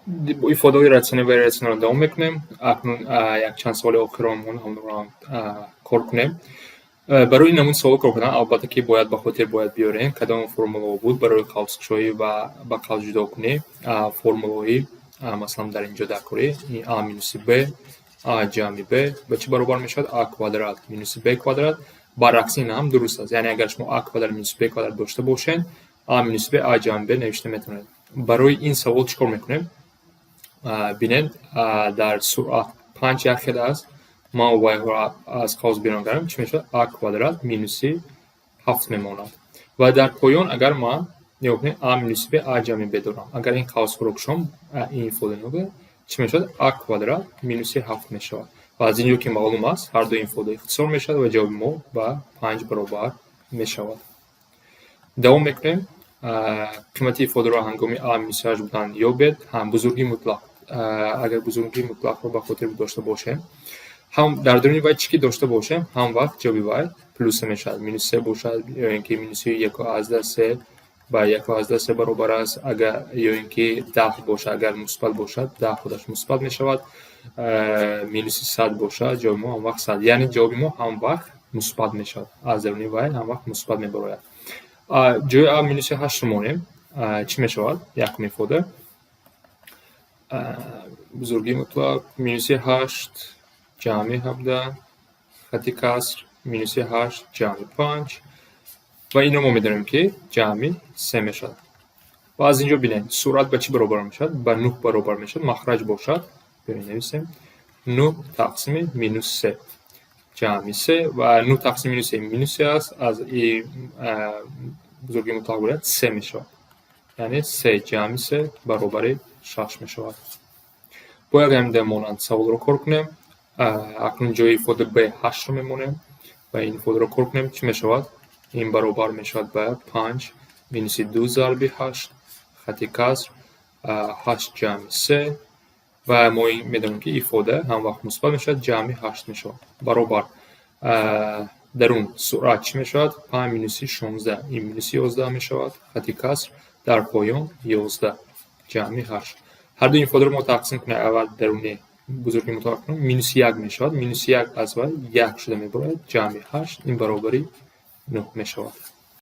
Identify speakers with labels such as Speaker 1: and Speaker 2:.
Speaker 1: Ифодаҳои ратсионал ва ирратсионалро давом мекунем. Акнун якчанд саволи охирро ҳамроҳам кор кунем. Барои ин намуди савол кор кардан, албатта ки бояд ба хотир бояд биёрем, кадом формулаҳо буд барои қавскушоӣ ва ба қавс ҷудокунӣ. Формулаҳои, масалан, дар инҷо дар кори а минуси б, а ҷамъи б ба чӣ баробар мешавад? А квадрат минуси б квадрат. Баръакси ин ҳам дуруст аст, яъне агар шумо а квадрат минуси б квадрат дошта бошед, а минуси б, а ҷамъи б навишта метавонед. Барои ин савол чӣ кор мекунем? Бинед, дар суръат панҷ як хел аст. Ман вайҳоро аз қавс берун кардам, чӣ мешавад? А квадрат минуси ҳафт мемонад. Ва дар поён агар ман нигоҳ кунем, а минуси б, а ҷамъи б дорам. Агар ин қавсҳоро кушом, ин ифода нигоҳ, чӣ мешавад? А квадрат минуси ҳафт мешавад. Ва аз ин ҷо ки маълум аст, ҳар ду ифода ихтисор мешавад ва ҷавоби мо ба панҷ баробар мешавад. Давом мекунем. Қимати ифодаро ҳангоми а минуси ҳашт будан ёбед. Ҳам бузургии мутлақ, агар бузургии мутлақро ба хотир дошта бошем, ҳам дар даруни вай чӣ ки дошта бошем, ҳам вақт ҷавоби вай плюса мешавад. Минус се бошад ё ин ки минуси 1,3 ба 1,3 баробар аст, агар ё ин ки 10 бошад, агар мусбат бошад, 10 худаш мусбат мешавад. Минуси 100 бошад, ҷавоби мо ҳам вақт 100, яъне ҷавоби мо ҳам вақт мусбат мешавад, аз даруни вай ҳам вақт мусбат мебарояд. Ҷои а минуси ҳаштро монем, чӣ мешавад? Якум ифода, бузургии мутлақ минуси ҳашт ҷамъи 17, хати каср, минуси ҳашт ҷамъи панҷ, ва инро мо медонем, ки ҷамъи се мешавад. Ва аз инҷо бинед, суръат ба чӣ баробар мешавад? Ба нӯҳ баробар мешавад. Махраҷ бошад, нависем нӯҳ тақсими минус се ҷамъи се, ва нӯҳ тақсими минус се минус се аст, аз бузургии мутлақ бояд се мешавад, яъне се ҷамъи се баробари шаш мешавад. Бояд ҳамин монанд саволро кор кунем. Акнун ҷои ифода б ҳаштро мемонем ва ин ифодаро кор кунем, чӣ мешавад? Ин баробар мешавад ба панҷ минуси ду зарби ҳашт, хати каср, ҳашт ҷамъи се, ва мо медонем, ки ифода ҳам вақт мусбат мешавад, ҷамъи ҳашт мешавад, баробар. Дарун суръат чӣ мешавад? Панҷ минуси 16, ин минуси 11 мешавад, хати каср, дар поён 11 ҷамъи ҳашт. Ҳар ду ифодаро мо тақсим кунем, аввал даруни бузургии мутлақ кунем, минуси як мешавад, минуси як аз вай як шуда мебарояд, ҷамъи ҳашт, ин баробари нӯҳ мешавад.